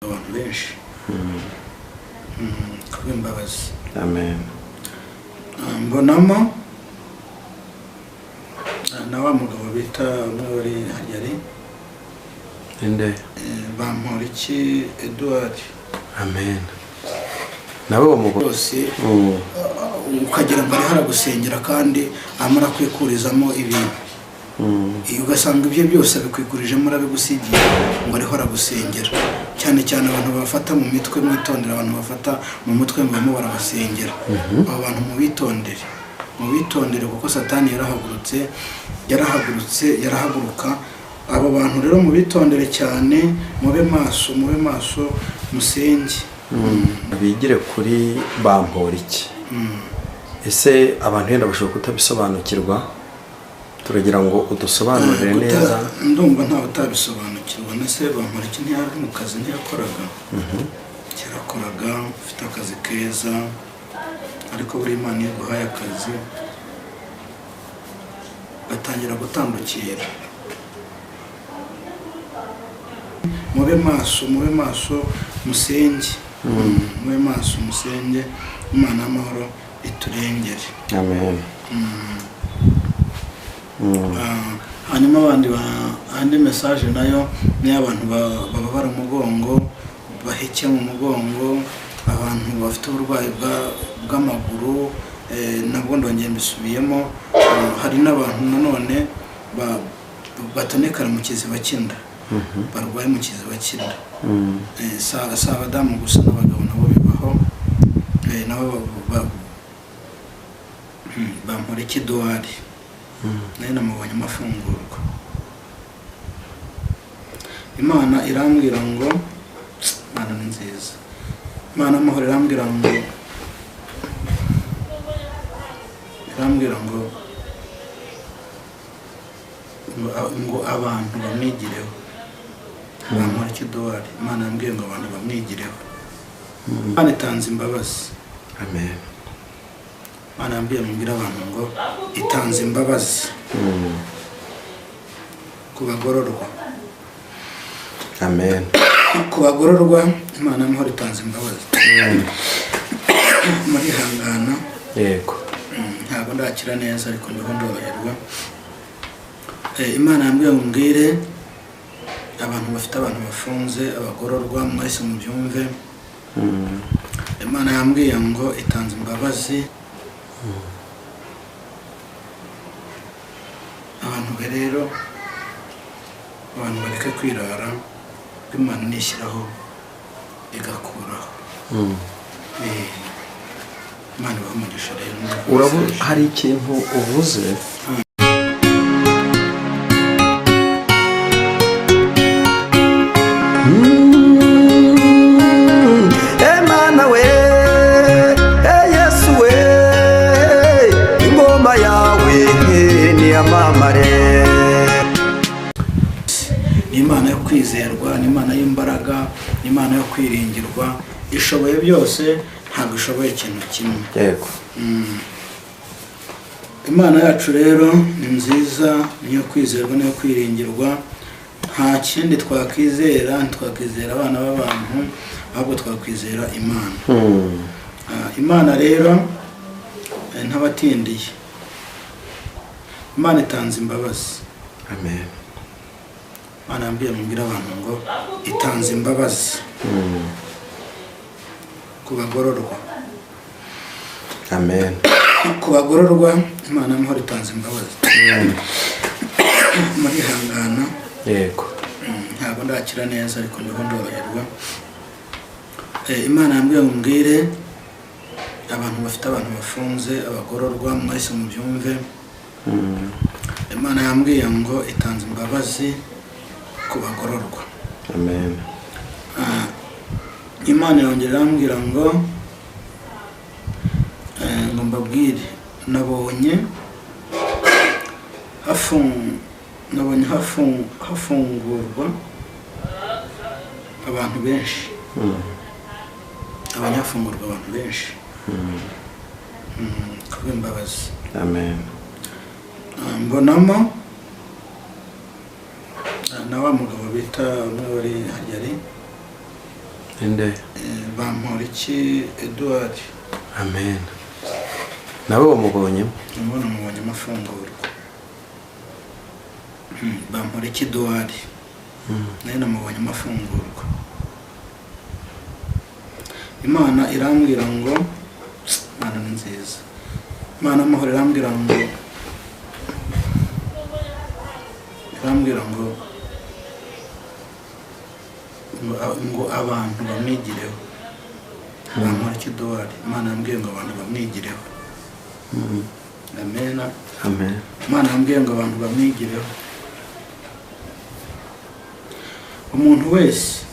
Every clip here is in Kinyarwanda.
Abantu benshi kubw'imbabazi. Amen. Mbonamo na wa mugabo bita umwe wari yari Inde? Bamporiki Edouard. Amen. Nawe wamubona Rwose ukagira ngo ariho aragusengera kandi amara kwikurizamo ibintu. Iyo ugasanga ibyo byose abikwikurijemo arabigusigiye ngo ariho aragusengera. Cyane cyane abantu bafata mu mitwe, mwitondere abantu bafata mu mutwe ngo barimo barabasengera. Abo bantu mubitondere, mubitondere kuko Satani yarahagurutse, yarahagurutse, yarahaguruka. Abo bantu rero mubitondere cyane, mube maso, mube maso, musenge. Bigire kuri Bamporiki. Ese abantu yenda bashobora kutabisobanukirwa, turagira ngo udusobanurire neza. Ndumva ntawe utabisobanukirwa. Nese Bamporiki ntiyari mu kazi? Ntiyakoraga? Yarakoraga, ufite akazi keza, ariko buri Imana iyo iguhaye akazi gatangira gutandukira. Mube maso, mube maso, musenge. Mube maso, musenge, Imana y'amahoro iturengere. Amen. Hanyuma abandi andi message nayo ni abantu bababara umugongo, baheke mu mugongo, abantu bafite uburwayi bw'amaguru, nabwo ndongeye mbisubiyemo. Hari n'abantu nanone batonekara mu kiziba cy'inda, barwaye mu kiziba cy'inda. Si abadamu gusa, n'abagabo nabo bibaho. Nabo Bamporiki Edouard nayo namubonye amafungurwa. Imana irambwira ngo Imana ni nziza, Imana amahoro irambwira ngo, irambwira ngo, ngo, ngo abantu bamwigireho. Bamporiki Edouard, Imana yambwiye ngo abantu bamwigireho. Imana itanze imbabazi. Amen. Imana yambwiye mbwira abantu ngo itanze imbabazi ku bagororwa. Amen. Ku bagororwa Imana y'amahoro itanze imbabazi. Murihangana. Yego. Ntabwo ndakira neza ariko ndiho ndoroherwa. Imana yambwiye ngo mbwire abantu bafite abantu bafunze, abagororwa, mwese mubyumve. Imana yambwiye ngo itanze imbabazi. Abantu rero, abantu bareke kwirara, Imana nishyiraho igakuraho. Imana ibahe umugisha rero. Hari ikintu uvuze. Emana we, Yesu we, ingoma yawe niyamamare. Ni Imana yo kwizerwa, ni Imana y'imbaraga, ni Imana yo kwiringirwa, ishoboye byose, ntabwo ishoboye ikintu kimwe. Yego. Imana yacu rero ni nziza, niyo kwizerwa, niyo kwiringirwa. Nta kindi twakwizera, ntitwakwizera abana b'abantu, ahubwo twakwizera Imana. Imana rero ntabatindiye, Imana itanze imbabazi. Amen. Imana yambwiye mbwira abantu ngo itanze imbabazi ku bagororwa. Amen. Ku bagororwa Imana y'amahoro itanze imbabazi. Murihangana. Yego. Ntabwo ndakira neza ariko ndiho ndoroherwa. Imana yambwiye ngo mbwire abantu bafite abantu bafunze, abagororwa, mwese mubyumve. Imana yambwiye ngo itanze imbabazi ku bagororwa. Amen. Imana yongera irambwira ngo mbabwire, nabonye hafungurwa abantu benshi. Nabonye hafungurwa abantu benshi. Kubw'imbabazi. Amen. Mbonamo na wa mugabo bita umwe wari yari Inde? Bamporiki Edouard. Amen. Nawe wamubonyemo? Ndabona mubonyemo afungurwa. Bamporiki Edouard nawe namubonyemo afungurwa. Imana irambwira ngo Imana ni nziza. Imana amahoro irambwira ngo ngo abantu bamwigireho. Bamporiki Edouard, Imana yambwiye ngo abantu bamwigireho. Amen. Amen. Imana yambwiye ngo abantu bamwigireho. Umuntu wese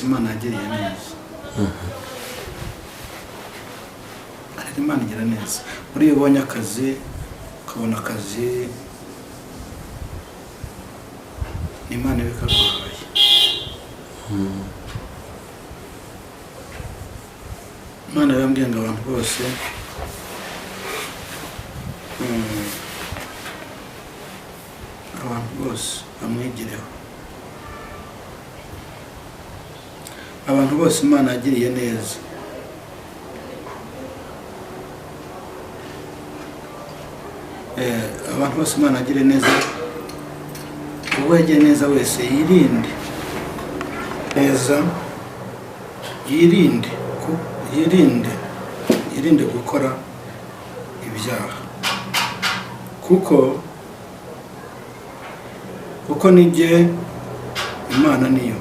Imana yagiriye neza. Ariko Imana igira neza. Buriya ubonye akazi, ukabona akazi, Imana ibikaguhaye. Imana yambwiye ngo abantu bose abantu bose bamwigireho. Abantu bose Imana yagiriye neza. Abantu bose Imana yagiriye neza, uwo yagiye neza wese yirinde neza, yirinde yirinde gukora ibyaha, kuko nijye Imana niyo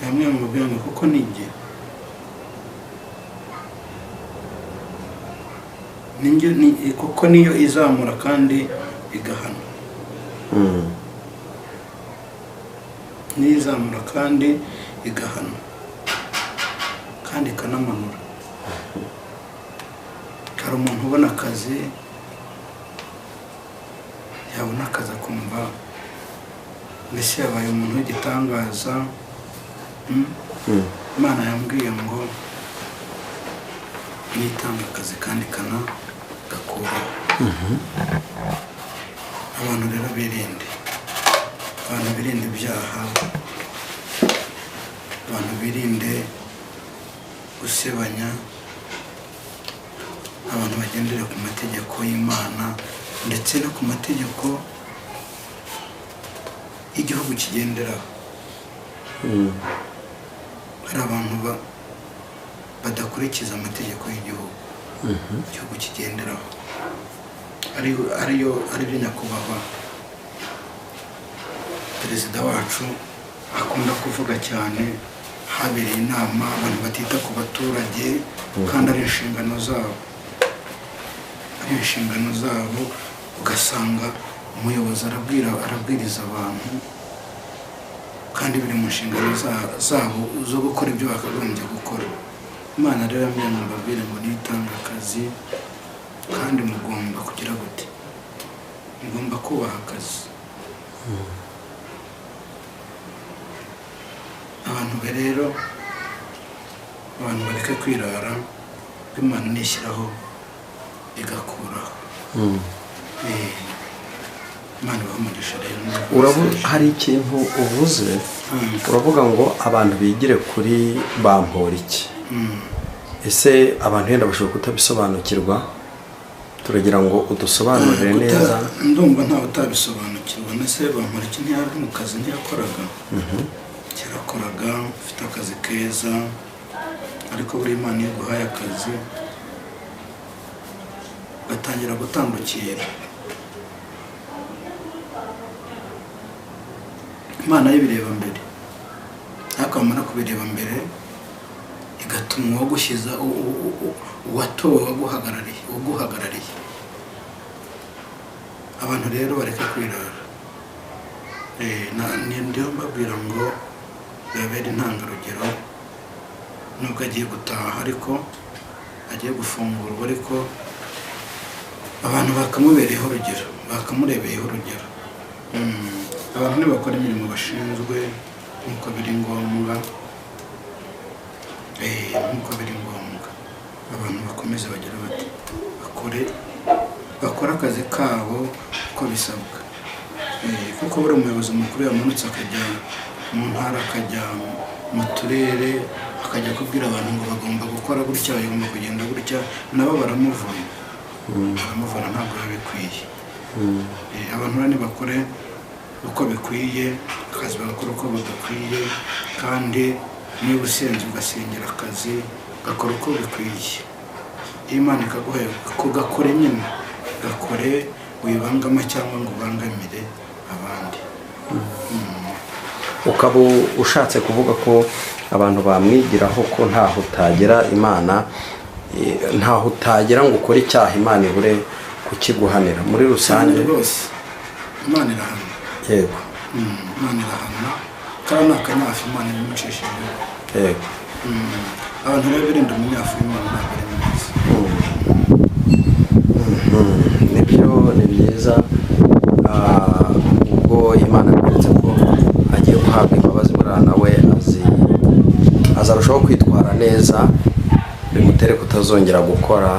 yamwe mu bwangu, kuko nijye kuko niyo izamura kandi igahana. Niyo izamura kandi igahana kandi ikanamanura. Hari umuntu ubona akazi, yabona akazi akumva mbese yabaye umuntu w'igitangaza. Imana yambwiye ngo nitanga akazi kandi kanagakuraho. Abantu rero birinde, abantu birinde ibyaha, abantu birinde gusebanya, abantu bagendera ku mategeko y'Imana ndetse no ku mategeko y'igihugu kigenderaho. Hari abantu badakurikiza amategeko y'igihugu, igihugu kigenderaho, aribyo nyakubahwa perezida wacu akunda kuvuga cyane. Habereye inama, abantu batita ku baturage kandi ari inshingano zabo, ugasanga umuyobozi arabwiriza abantu kandi biri mu nshingano zabo zo gukora ibyo bakagombye gukora. Imana rero yambwiye ngo mbabwire ngo nitanga akazi kandi mugomba kugira gute? Mugomba kubaha akazi. Abantu rero, abantu bareke kwirara, Imana nishyiraho igakuraho. Imana ibahe umugisha rero. Hari ikintu uvuze, uravuga ngo abantu bigire kuri Bamporiki. Ese abantu yenda bashobora kutabisobanukirwa? Turagira ngo udusobanurire neza. Ndumva ntawe utabisobanukirwa. Nese Bamporiki ntiyari mu kazi, ntiyakoraga. Yarakoraga, ufite akazi keza, ariko buri Imana iyo iguhaye akazi ugatangira gutandukira. Imana y'ibireba mbere, ariko wamara kubireba mbere igatuma uwagushyiza uwatowe uguhagarariye. Abantu rero bareke kwirara. Ndiho mbabwira ngo yabere intangarugero, nubwo agiye gutaha ariko agiye gufungurwa, ariko abantu bakamubereyeho urugero, bakamurebeyeho urugero. Abantu ntibakora imirimo bashinzwe nk'uko biri ngombwa, nk'uko biri ngombwa. Abantu bakomeze bagira bati bakore Bakore akazi kabo uko bisabwa. Kuko buri umuyobozi mukuru yamanutse akajya mu ntara, akajya mu turere, akajya kubwira abantu ngo bagomba gukora gutya, bagomba kugenda gutya, nabo baramuvuna, baramuvuna, ntabwo biba bikwiye. Abantu rero nibakore uko bikwiye, akazi bagakora uko bagakwiye, kandi niba usenze ugasengera akazi, gakora uko bikwiye. Iyo Imana ikaguhaye ko gakore nyine, gakore, wibangama cyangwa ngo ubangamire abandi. Ukaba ushatse kuvuga ko abantu bamwigiraho ko ntaho utagera Imana, ntaho utagera ngo ukore icyaha Imana ibure kukiguhanira muri Cyane. rusange. Rwose Imana irahana. Imana irahana, kandi ni akanyafu Imana ibimucishije. Abantu rero birinda umunyafu w'Imana, ntabwo ari mwiza. Nibyo, ni byiza. Ubwo Imana yakweretse ko agiye guhabwa imbabazi, buriya nawe azi azarushaho kwitwara neza, bimutere kutazongera gukora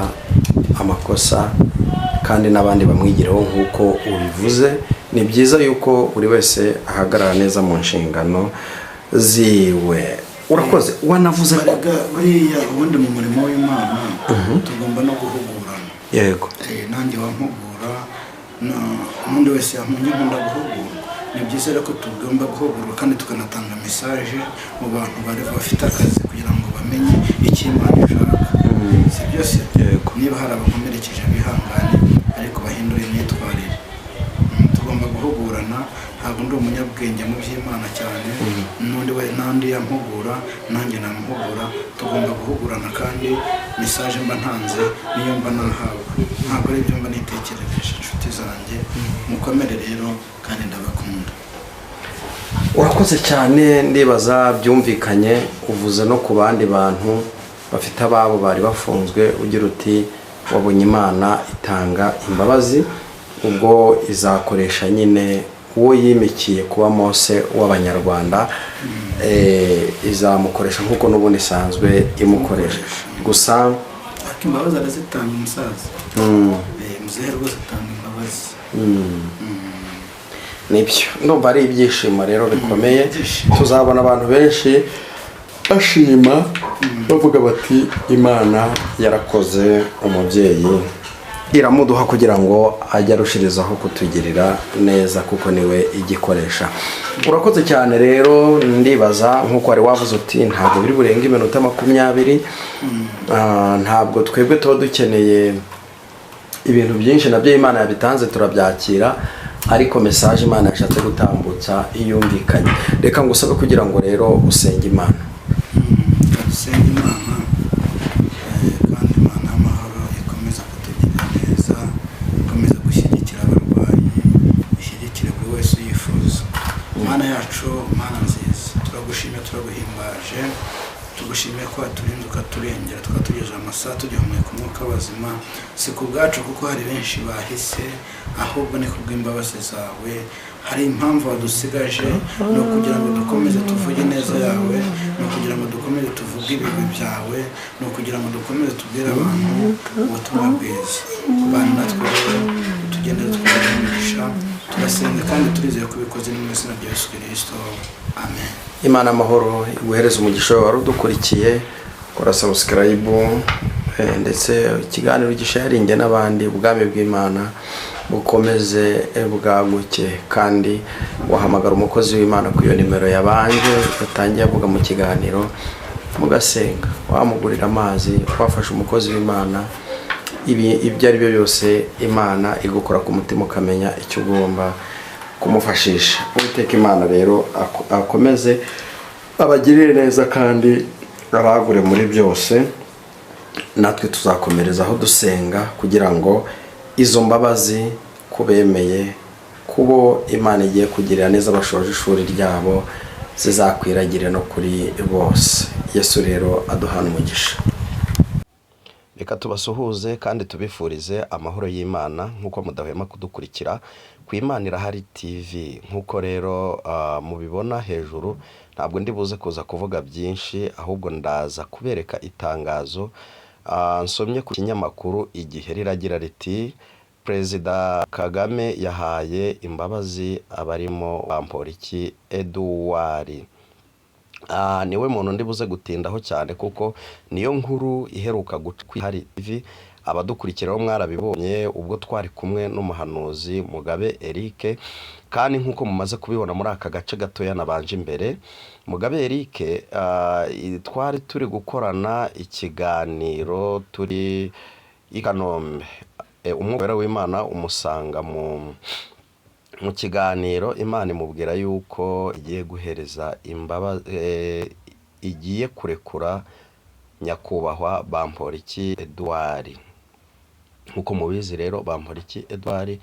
amakosa, kandi n'abandi bamwigireho nk'uko ubivuze. Ni byiza yuko buri wese ahagarara neza mu nshingano ziwe. Urakoze, wanavuze ko Barega buriya ubundi mu murimo w'Imana tugomba no guhugurana. Nanjye wampugura, n'undi wese yampunye, nkunda guhugurwa. Ni byiza rero ko tugomba guhugurwa kandi tukanatanga message mu bantu bari bafite akazi kugira ngo bamenye icyo Imana ishaka, si byose? Yego. Niba hari abakomerekeje bihangane, ariko bahindure imyitwarire. Tugomba guhugurana. Ntabwo ndi umunyabwenge mu by'Imana cyane, n'undi we n'undi yampugura, nanjye namuhugura. Tugomba guhugurana, kandi message mba ntanze niyo mba nahawe, ntabwo ari ibyo mba nitekerereje. Inshuti zanjye, mukomere rero, kandi ndabakunda. Urakoze cyane. Ndibaza byumvikanye. Uvuze no ku bandi bantu bafite ababo bari bafunzwe, ugira uti wabonye Imana itanga imbabazi, ubwo izakoresha nyine uwo yimikiye kuba Mose w'Abanyarwanda. Izamukoresha nk'uko n'ubundi isanzwe imukoresha gusa. Ariko imbabazi arazitanga umusaza. Muzehe rwose atanga imbabazi. Nibyo, ndumva ari ibyishimo rero bikomeye. Ibyishimo. Tuzabona abantu benshi bashima, bavuga bati Imana yarakoze, umubyeyi iramuduha kugira ngo ajye arushirizaho kutugirira neza, kuko niwe igikoresha. Urakoze cyane rero. Ndibaza nk'uko wari wavuze uti ntabwo biri burenga iminota 20. Ntabwo twebwe tuba dukeneye ibintu byinshi, nabyo Imana yabitanze turabyakira, ariko message Imana yashatse gutambutsa iyumvikanye. Reka ngusabe kugira ngo rero usenge Imana. Dusenga Imana, kandi Imana y'amahoro ikomeza kutugirira neza, ikomeza gushyigikira abarwayi, ishyigikire buri wese uyifuza. Mana yacu, Mana nziza, turagushimye, turaguhimbaje, tugushimiye ko waturinze, ukaturengera, tukatugejeje amasaha tugihumeka umwuka w'abazima. Si ku bwacu, kuko hari benshi bahise, ahubwo ni kubw'imbabazi zawe. Hari impamvu wadusigaje, ni ukugira ngo dukomeze tuvuge neza yawe, ni ukugira ngo dukomeze tuvuge ibigwi byawe, ni ukugira ngo dukomeze tubwire abantu ubutumwa bwiza. Bana natwe rero, tugendere, twumve umugisha. Turasenga kandi turizeye ko ubikoze, ni mu izina rya Yesu Kirisito, amen. Imana amahoro iguhereza umugisha wari udukurikiye. Kora subscribe, ndetse ikiganiro gisharinge n'abandi, ubwami bw'Imana bukomeze bwaguke. Kandi wahamagara umukozi w'Imana ku iyo nimero yabanje yatangiye avuga mu kiganiro, mugasenga, wamugurira amazi, wafasha umukozi w'Imana. Ibi ibyo ari byo byose, Imana igukora ku mutima ukamenya icyo ugomba kumufashisha. Uwiteka Imana rero akomeze abagirire neza kandi abagure muri byose. Natwe tuzakomereza aho dusenga kugira ngo izo mbabazi ku bemeye, kubo Imana igiye kugirira neza bashoje ishuri ryabo, zizakwiragire no kuri bose. Yesu rero aduhana umugisha. Reka tubasuhuze kandi tubifurize amahoro y'Imana nk'uko mudahwema kudukurikira ku Imana Irahari TV. Nk'uko rero mubibona hejuru, ntabwo ndi buze kuza kuvuga byinshi, ahubwo ndaza kubereka itangazo nsomye ku kinyamakuru Igihe, riragira riti Perezida Kagame yahaye imbabazi abarimo Bamporiki Edouard. Niwe muntu ndi buze gutindaho cyane kuko niyo nkuru iheruka guca kuri TV. Abadukurikiraho mwarabibonye ubwo twari kumwe n'umuhanuzi Mugabe Eric, kandi nk'uko mumaze kubibona muri aka gace gatoya nabanje imbere, Mugabe Eric twari turi gukorana ikiganiro turi i Kanombe. Umwuka wera w'Imana umusanga mu kiganiro, Imana imubwira yuko igiye guhereza imbabazi, igiye kurekura nyakubahwa Bamporiki Edouard. Nk'uko mubizi rero, Bamporiki Edouard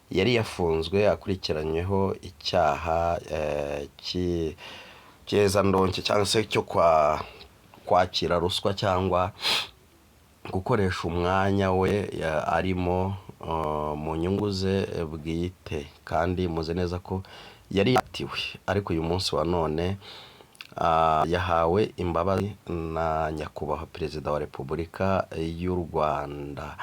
yari yafunzwe akurikiranyweho icyaha cy'iyezandonke cyangwa se cyo kwakira ruswa cyangwa gukoresha umwanya we arimo mu nyungu ze bwite, kandi muzi neza ko yari yatiwe. Ariko uyu munsi wa none yahawe imbabazi na nyakubahwa Perezida wa Repubulika y'u Rwanda.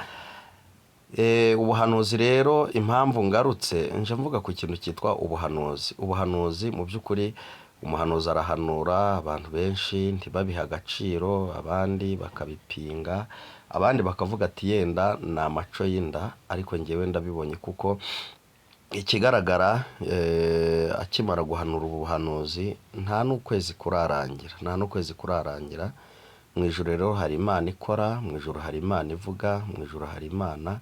Ubuhanuzi rero, impamvu ngarutse nje mvuga ku kintu cyitwa ubuhanuzi. Ubuhanuzi mu by'ukuri, umuhanuzi arahanura, abantu benshi ntibabihe agaciro, abandi bakabipinga, abandi bakavuga ati yenda ni amaco y'inda, ariko ngewe ndabibonye kuko ikigaragara akimara guhanura ubu buhanuzi nta n'ukwezi kurarangira, nta n'ukwezi kurarangira. Mu ijuru rero hari Imana ikora, mu ijuru hari Imana ivuga, mu ijuru hari Imana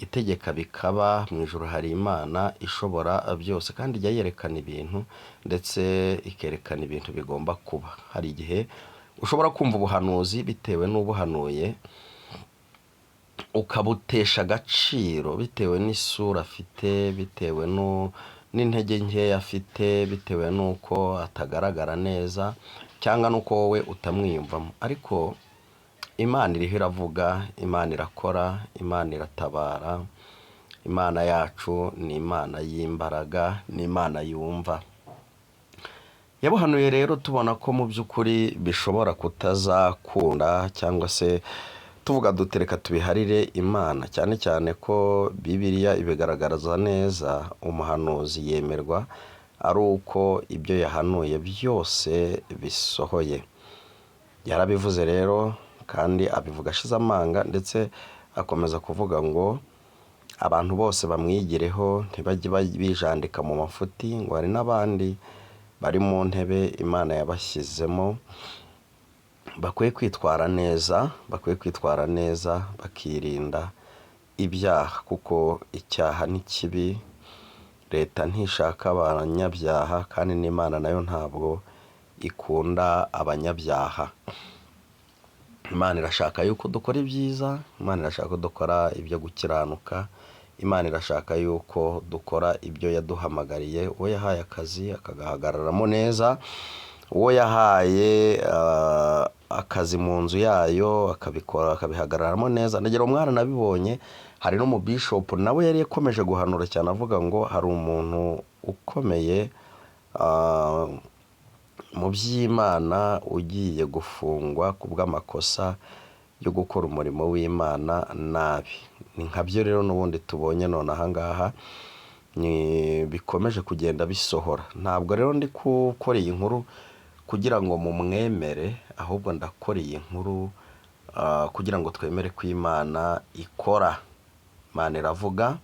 itegeka bikaba, mu ijuru hari Imana ishobora byose, kandi ijya yerekana ibintu ndetse ikerekana ibintu bigomba kuba. Hari igihe ushobora kumva ubuhanuzi bitewe n'ubuhanuye, ukabutesha agaciro bitewe n'isura afite, bitewe n'intege nkeya afite, bitewe n'uko atagaragara neza cyangwa n'uko wowe utamwiyumvamo. Ariko Imana iriho iravuga, Imana irakora, Imana iratabara. Imana yacu ni Imana y'imbaraga, ni Imana yumva. Yabuhanuye rero tubona ko mu by'ukuri bishobora kutazakunda, cyangwa se tuvuga dutereka tubiharire Imana, cyane cyane ko Bibiliya ibigaragaza neza. Umuhanuzi yemerwa ari uko ibyo yahanuye byose bisohoye. Yarabivuze rero kandi abivuga ashize amanga, ndetse akomeza kuvuga ngo abantu bose bamwigireho, ntibajye bijandika mu mafuti, ngo hari n'abandi bari mu ntebe Imana yabashyizemo bakwiye kwitwara neza, bakwiye kwitwara neza bakirinda ibyaha, kuko icyaha ni kibi. Leta ntishaka abanyabyaha, kandi n'Imana nayo ntabwo ikunda abanyabyaha. Imana irashaka yuko dukora ibyiza, Imana irashaka ko dukora ibyo gukiranuka, Imana irashaka yuko dukora ibyo yaduhamagariye. Uwo yahaye akazi akagahagararamo neza, uwo yahaye akazi mu nzu yayo akabikora akabihagararamo neza. Ndagira umwana nabibonye, hari n'umubishopu nawe yari yakomeje guhanura cyane avuga ngo hari umuntu ukomeye mu by'Imana ugiye gufungwa ku bw'amakosa yo gukora umurimo w'Imana nabi. Ni nkabyo rero n'ubundi tubonye none aha ngaha, ni bikomeje kugenda bisohora. Ntabwo rero ndi gukora iyi nkuru kugira ngo mumwemere, ahubwo ndakora iyi nkuru kugira ngo twemere ko Imana ikora. Imana iravuga,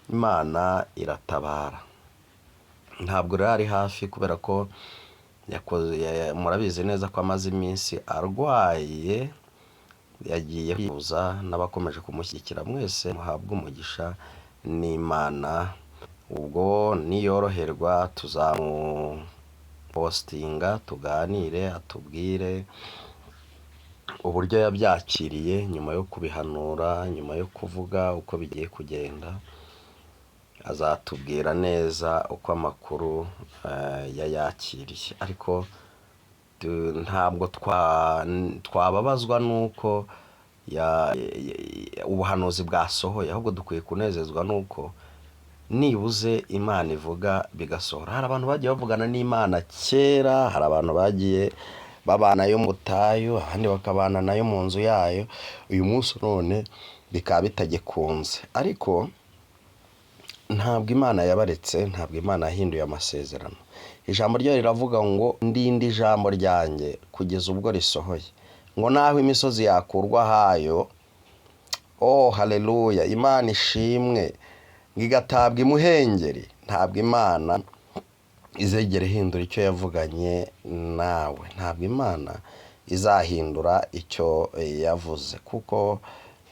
Imana iratabara. Ntabwo rero ari hafi kubera ko yakoze, murabizi neza ko amaze iminsi arwaye, yagiye kwivuza, n'abakomeje kumushyigikira mwese muhabwe umugisha n'Imana. Ubwo niyoroherwa tuzamupostinga tuganire, atubwire uburyo yabyakiriye nyuma yo kubihanura, nyuma yo kuvuga uko bigiye kugenda. Azatubwira neza uko amakuru yayakiriye. Ariko ntabwo twababazwa n'uko ubuhanuzi bwasohoye, ahubwo dukwiye kunezezwa n'uko nibuze Imana ivuga bigasohora. Hari abantu bagiye bavugana n'Imana kera, hari abantu bagiye babana nayo mu butayu, abandi bakabana nayo mu nzu yayo, uyu munsi none bikaba bitagikunze. Ariko Ntabwo Imana yabaretse, ntabwo Imana yahinduye amasezerano. Ijambo ryayo riravuga ngo ndinde ijambo ryanjye kugeza ubwo risohoye, ngo naho imisozi yakurwa ahayo. Oh haleluya, Imana ishimwe, ngo igatabwa imuhengeri. Ntabwo Imana izegera ihindura icyo yavuganye nawe, ntabwo Imana izahindura icyo yavuze, kuko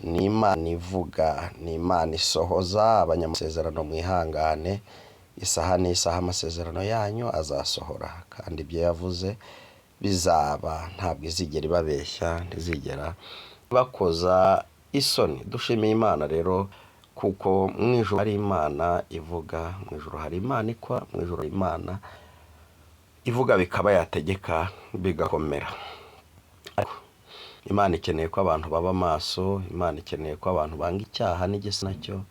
ni Imana ivuga, ni Imana isohoza. Abanyamasezerano mwihangane, isaha n'isaha amasezerano yanyu azasohora, kandi ibyo yavuze bizaba. Ntabwo izigera ibabeshya, ntizigera bakoza isoni. Dushimiye Imana rero, kuko mu ijuru hari Imana ivuga, mu ijuru hari Imana ikora, mu ijuru hari Imana ivuga bikaba, yategeka bigakomera. Ariko Imana ikeneye ko abantu baba maso, Imana ikeneye ko abantu banga icyaha n'igisa nacyo,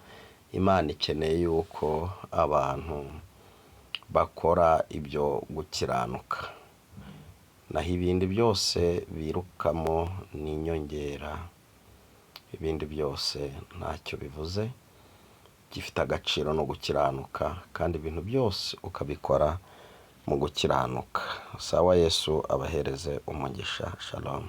Imana ikeneye yuko abantu bakora ibyo gukiranuka, naho ibindi byose birukamo ni inyongera, ibindi byose ntacyo bivuze. Gifite agaciro no gukiranuka, kandi ibintu byose ukabikora mu gukiranuka. Sawa, Yesu abahereze umugisha. Shalom.